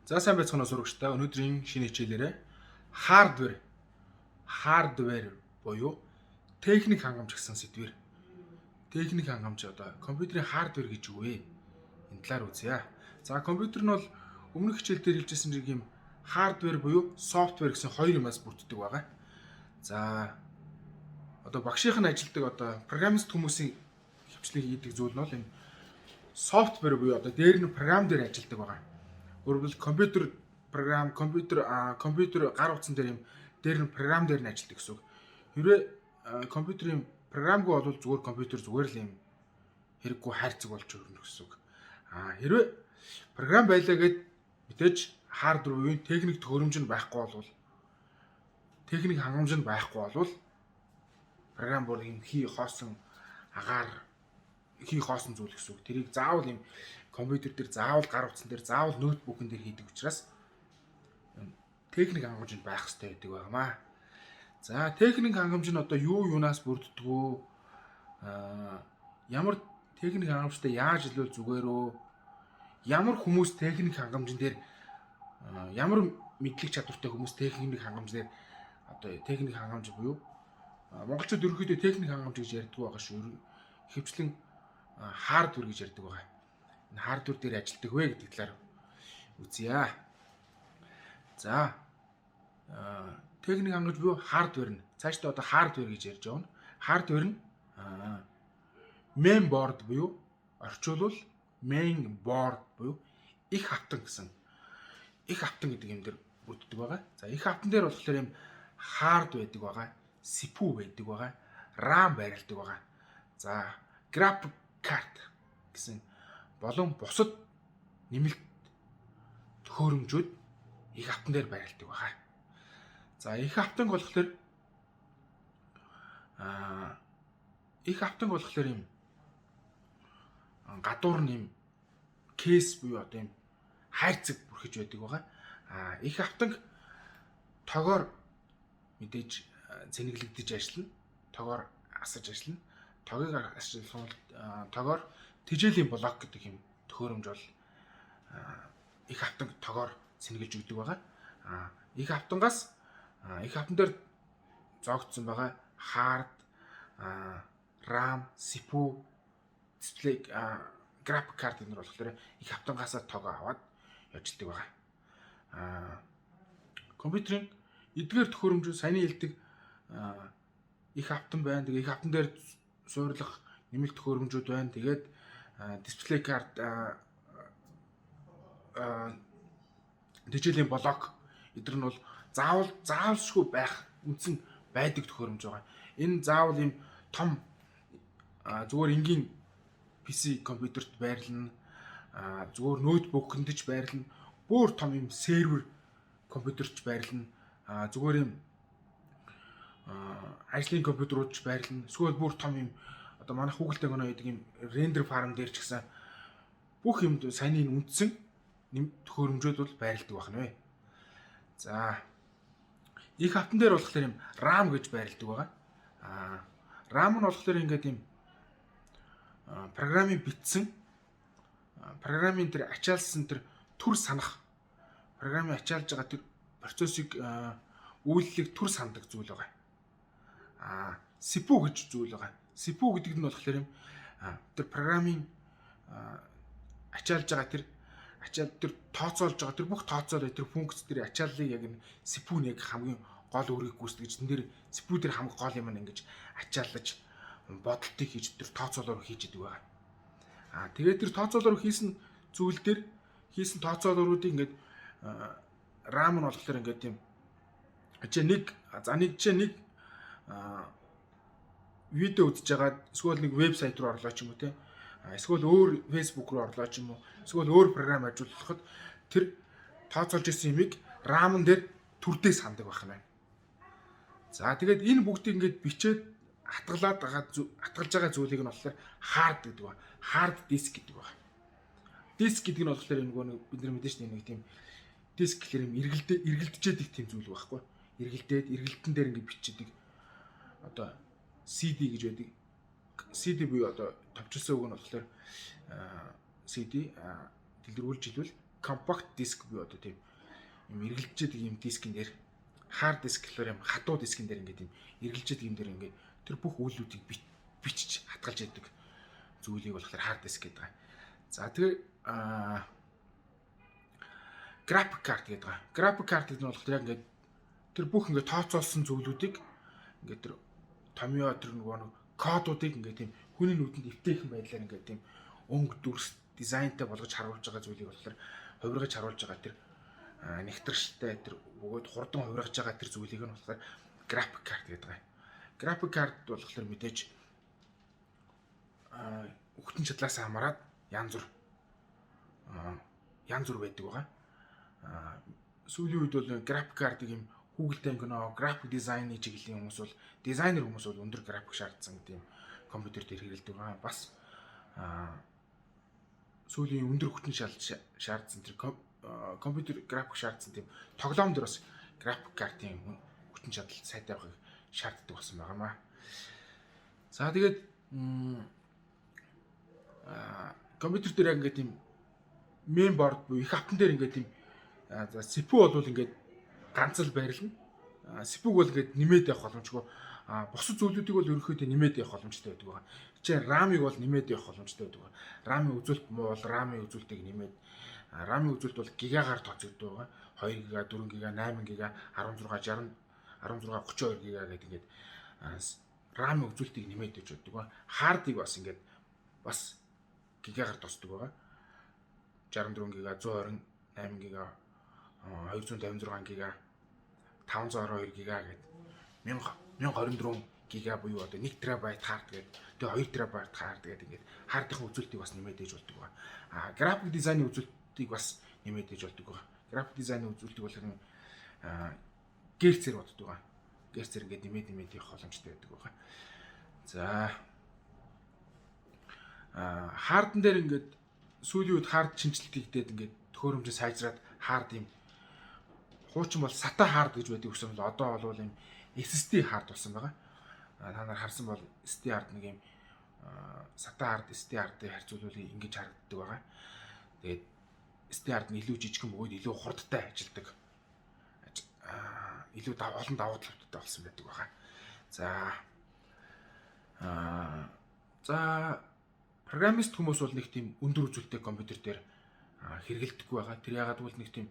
За, сайн байцгаана уу, сурагчдаа. Өнөөдрийн шинэ хичээлээрээ hardware буюу техник хангамж гэсэн сэдвээр, техник хангамж, одоо компьютерийн hardware гэж юу вэ? Энэ талаар үзье. За, компьютер нь бол өмнөх хичээл дээр хэлжсэн шиг юм hardware буюу software гэсэн хоёр юмаас бүрддэг байгаа. За, одоо багшийнх нь ажилдаг, одоо программист хүмүүсийн хөвчлэн хийдэг зүйл нь бол энэ software буюу одоо дээр нь програм дээр ажилдаг байгаа. Өөрөөр компьютер програм, компьютер гар утсан дээр юм дээр нь програм дээр нь ажилдаг гэсэн үг. Хэрвээ компьютерийн програмгүй бол зүгээр компьютер зүгээр л юм хэрэггүй хайрцаг болж өрнө гэсэн үг. Хэрвээ програм байлаа гэд мэдээж hardware буюу техник төхөөрөмж нь байхгүй бол, техник хангамж нь байхгүй бол програм бүр юм хий хоосон агаар, хий хоосон зүйл гэсэн үг. Тэрийг заавал юм компьютер дээр, заавал гар утсан дээр, заавал ноутбукн дээр хийдэг учраас техник хангамж нь байх хэрэгтэй байдаг байнамаа. За, техник хангамж нь одоо юу юунаас бүрддэг үү? Ямар техник хангамжтай яаж илүүл зүгээр үү? Ямар хүмүүс техник хангамжин дээр, ямар мэдлэг чадвартай хүмүүс техник хангамж дээр, одоо техник хангамж буюу монголчууд ерөнхийдөө техник хангамж гэж ярьдаг байгаа шүү. Ихэвчлэн hardware гэж ярьдаг байгаа. Энэ hardware дээр ажилтдаг вэ гэдэг талаар үзье. За, техник хангамж буюу hardware нь цаашдаа одоо hardware гэж ярьж байгаа нь hardware нь main board буюу, орчуулвал main board буюу эх хавтан гэсэн, эх хавтан гэдэг юм дээр бүрддэг байгаа. За, эх хавтан дээр болохоор юм hard байдаг байгаа, CPU байдаг байгаа, RAM байрладаг байгаа. За, graphic card гэсэн болон бусад нэмэлт төхөөрөмжүүд эх хавтан дээр байрладаг байгаа. За, эх хавтанг болохоор юм гадуур нь юм case буюу одоо юм хайрцаг бүрхэж байдаг байгаа. Эх хавтанг тогоор мэдээж цэнэглэгдэж ажиллана. Тогоор асаж ажиллана. Тогийг асаж бол тогоор тэжээлийн блок гэдэг юм төхөөрөмж бол эх хавтанг тогоор цэнэглэж өгдөг байгаа. Эх хавтангаас, эх хавтан дээр зоогдсон байгаа hard, RAM, CPU, дисплей, график карт энэ болохоор эх хавтангаасаа тогоо аваад явждаг байгаа. Компьютерийн эдгээр төхөөрөмжүүд, саяны хэлдэг эх хавтан байна. Тэгээ эх хавтан дээр суурлах нэмэлт төхөөрөмжүүд байна. Тэгээд дисплей карт, тэжээлийн блок эдгээр нь бол заавал заавалшгүй байх үндсэн байдаг төхөөрөмж байгаа. Энэ заавал ийм том, зүгээр энгийн PC компьютерт байрлана. Зүгээр ноутбукэнд ч байрлана. Бүр том юм сервер компьютерч байрлана. Зүгээр юм ажлын компьютерууд ч байрлана. Эсвэл бүр том юм одоо манай Google дээр гэдэг юм render farm дээр ч гэсэн бүх юмд саяны үндсэн төхөөрөмжүүд бол байрладаг байна вэ. За, эх хавтан дээр болохоор юм RAM гэж байрладаг байгаа. RAM нь болохоор ингээд юм программын бичсэн программын тэр ачаалсан тэр төр санах, программын ачаалж байгаа тэр процессыг, үйлдэлийг төр сандаг зүйл байгаа. CPU гэж зүйл байгаа. CPU гэдэг нь болохоор юм тэр программын ачаалж байгаа тэр ачаал, тэр тооцоолж байгаа тэр бүх тооцоол, тэр функц, тэр ачааллыг яг энэ CPU нь яг хамгийн гол үүргийг гүйцэтгэж, тэн дээр CPU дээр хамгийн гол юм ингэж ачааллаж, бодолтыг хийж, тэр тооцоолоор хийж идэг байгаа. Тэгээд тэр тооцоолоор хийсэн зүйл дээр, хийсэн тооцоолооруудыг ингээд RAM нь болохоор ингээд тийм жишээ нэг, за, нэг жишээ, нэг видео үзэж байгаа, эсвэл нэг вебсайт руу орлоо ч юм уу те, эсвэл өөр Facebook руу орлоо ч юм уу, эсвэл өөр програм ажиллуулахад тэр тооцоолж ирсэн юмыг RAM-н дээр түрдээ сандаг байх нь байна. За, тэгээд энэ бүгдийг ингээд бичээд хатгалаад байгаа, хатгалж байгаа зүйлийг нь болохоор hard гэдэг ба. Hard disk гэдэг байна. Диск гэдэг нь болохоор нөгөө нэг бид нар мэдэн шүү дээ, нэг тийм диск гэхэлэр юм эргэлдээ эргэлдэжээдэг тийм зүйл байхгүй. Эргэлдээд, эргэлтэн дээр ингээд бичээдэг. Одоо CD гэж байдаг. CD буюу одоо товчилсан үг нь болохоор CD, дэлгэрүүлж хэлбэл Compact диск буюу одоо тийм юм эргэлждэг юм дискэн дээр, hard disk гэхээр юм хатуу дискэн дээр ингээд юм эргэлждэг юм дээр ингээд тэр бүх үйлдэлүүдийг бичиж хадгалж яадаг зүйлийг болохоор hard disk гэдэг. За, тэгээ graphic card гэдэг байгаа. Graphic card гэдэг нь болохоор яг ингээд тэр бүх ингээд тооцоолсон зүйлүүдийг, ингээд тэр томьёо, тэр нөгөө нэг кодуудыг ингээд тийм хүний нүдэнд эвтэйхэн байдлаар ингээд тийм өнгө дүрс дизайнтай болгож харуулж байгаа зүйлийг болохоор, хувиргаж харуулж байгаа тэр нэгтрштэй, тэр бөгөөд хурдан хувиргаж байгаа тэр зүйлийг нь болохоор graphic card гэдэг байгаа. Graphic card болохоор мэдээж хүчин чадлаас хамаарат янз бүр байдаг байгаа. Сүүлийн үед бол graphic card-ыг юм хүүхэлдэйн кино, график дизайны чиглэлийн хүмүүс бол, дизайнер хүмүүс бол өндөр график шаардсан тийм компьютер дээр хэрэглэдэг байгаа. Бас сүүлийн өндөр хүчин шаардсан тэр компьютер график шаардсан тийм тоглоом дээр бас график картын хүчин чадал сайтай байхыг шаарддаг болсон байгаа маа. За, тэгээд компьютер дээр яг ингээд тийм main board буюу их автан дээр ингээд тийм, за, CPU бол ингээд ганц л байрлана. CPU-г бол ингээд нэмээд явах боломжгүй. Бусад зүйлүүдийг бол ерөнхийдөө нэмээд явах боломжтой байдаг байгаа. Жишээ, RAM-ыг бол нэмээд явах боломжтой байдаг. RAM-ын үзүүлэлт муу бол RAM-ын үзүүлэлтийг нэмээд, RAM-ын үзүүлэлт бол гигагаар тооцогддог байгаа. 2 гига, 4 гига, 8 гига, 16, 60, 16, 32 гига гэдэг ингээд RAM-ын үзүүлэлтийг нэмээд явж байдаг ба. Hard-ыг бас ингээд бас гигагаар тооцдог байгаа. 64 гига, 128 гига, 256 гига, 512 гига гэдэг, 1024 гига буюу одоо 1 терабайт hard гэдэг, тэгээ 2 терабайт hard гэдэг, ингээд hard-ын үзүүлэлтийг бас нэмээд ээж болдог байгаа. А график дизайны үзүүлэлтийг бас нэмээд ээж болдог байгаа. График дизайны үзүүлэлтийг болохоор герцээр боддог байгаа. Герцээр ингээд нэмээд нэмээд явах боломжтой байдаг байгаа. За, hard-ан дээр ингээд сүүлийн үед hard шинэчлэлт хийгдээд, ингээд төхөөрөмжөө сайжраад, hard юм хуучин бол SATA hard гэж байдаг гэсэн бол одоо бол юм SSD hard болсон байгаа. Та нар харсан бол SSD hard нэг юм SATA hard, SSD hard-ыг харьцуулбал ингэж харагддаг байгаа. Тэгээд SSD hard нь илүү жижигхэн бөгөөд илүү хурдтай ажилладаг. Илүү олон давуу талтай болсон байдаг байгаа. За, программист хүмүүс бол нэг тийм өндөр үзүүлэлттэй компьютер дээр хэрэглэдэггүй байгаа. Тэр яагаад гэвэл нэг тийм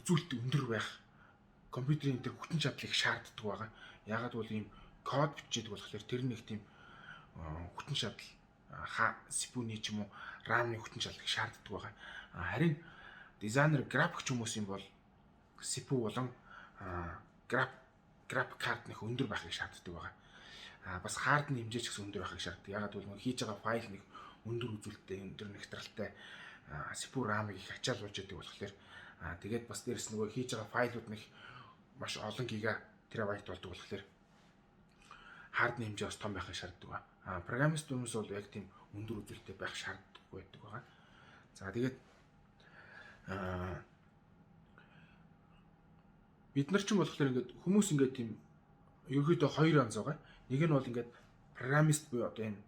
үзүүлэлт өндөр байх компьютерийн тэр хүчин чадлыг шаарддаг байгаа. Яагаад гэвэл ийм код бичээд болохоор тэр нэг тийм хүчин чадал, CPU-ний ч юм уу, RAM-ны хүчин чадлыг шаарддаг байгаа. Харин дизайнер, графикч хүмүүс юм бол CPU болон график карт нэг өндөр байхыг шаарддаг байгаа. Бас hard-ны хэмжээ ч гэсэн өндөр байхыг шаарддаг. Яагаад гэвэл хийж байгаа файл нэг өндөр үзүүлэлттэй, өндөр нэгтралтай, CPU, RAM-ыг их ачаалуулж яадаг болохоор, тэгээд бас дээрэс нөгөө хийж байгаа файлууд нэг маш олон гига, терабайт болдог болохоор hard-ны хэмжээ бас том байхыг шаарддаг ба. Программист хүмүүс бол яг тийм өндөр үзүүлэлттэй байх шаардлагагүй байдаг байгаа. За, тэгээд бид нар ч юм болохоор ингээд хүмүүс ингээд тийм ерөөхдөө хоёр янз байгаа. Нэг нь бол ингээд программист буюу одоо энэ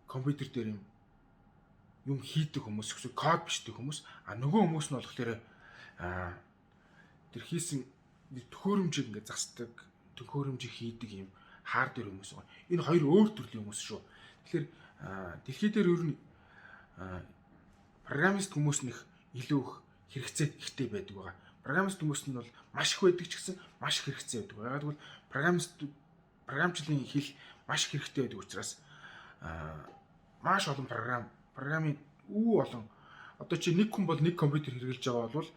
компьютер дээр юм юм хийдэг хүмүүс, эсвэл код бичдэг хүмүүс. А нөгөө хүмүүс нь болохоор тэр хийсэн төхөөрөмжийг ингээд засдаг, төхөөрөмжийг хийдэг юм hardware хүмүүс байгаа. Энэ хоёр өөр төрлийн хүмүүс шүү. Тэгэхээр дэлхий дээр ер нь программист хүмүүс нэх илүү их хэрэгцээ ихтэй байдаг байгаа. Программист хүмүүс нь бол маш их байдаг ч гэсэн маш их хэрэгцээ байдаг. Яагаад гэвэл программист, програмчлалын хэл маш их хэрэгтэй байдаг учраас маш олон програмын үү олон, одоо чи нэг хүн бол нэг компьютер хэрэглэж байгаа бол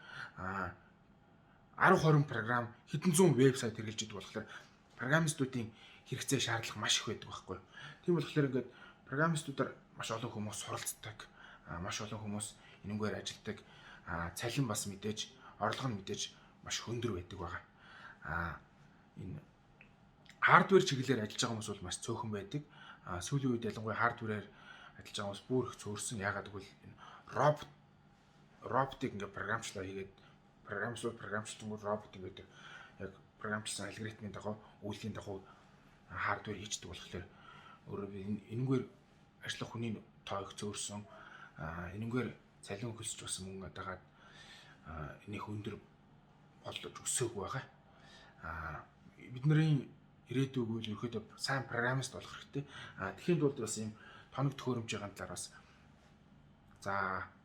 10 20 програм, хэдэн зуун вебсайт хэрэглэж идэг болохоор программистуудын хэрэгцээ, шаардлага маш их байдаг байхгүй. Тийм болохоор ингээд программистуудаар маш олон хүмүүс суралцдаг, маш олон хүмүүс энэнгээр ажилладаг, цалин бас мэдээж, орлого нь мэдээж маш өндөр байдаг байгаа. Энэ hardware чиглэлээр ажиллаж байгаа хүмүүс бол маш цөөхөн байдаг. Сүүлийн үед ялангуяа hardware-аар ажиллаж байгаа хүмүүс бүр их цөөрсөн. Яагаад гэвэл энэ роботыг ингээд програмчлаа хийгээд, програмчлангууд робот ингээд яг програмчлсан алгоритмын дагуу, үйлдэлийн дагуу hardware хийждэг болохоор өөрөө энэнгээр ажиллах хүний тоо их цөөрсөн. Энэнгээр Цалин хөлсч бас мөн дагаад нэг өндөр болж өсөөгүй байгаа. Бидний ирээдүйг үл ерөөдөө сайн программист болох хэрэгтэй. Тэгэхийн тулд бас ийм тоног төхөөрөмжийн талаар бас за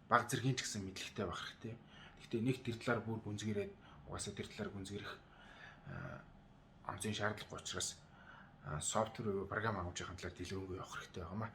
баг зэргийн ч гэсэн мэдлэгтэй байх хэрэгтэй. Гэхдээ нэг тэр талаар бүр гүнзгийрээд, угаасаа тэр талаар гүнзгийрэх онцгийн шаардлагагүй учраас software буюу програм хангамжийн талаар дэлгэрэнгүй явах хэрэгтэй байгаа маа.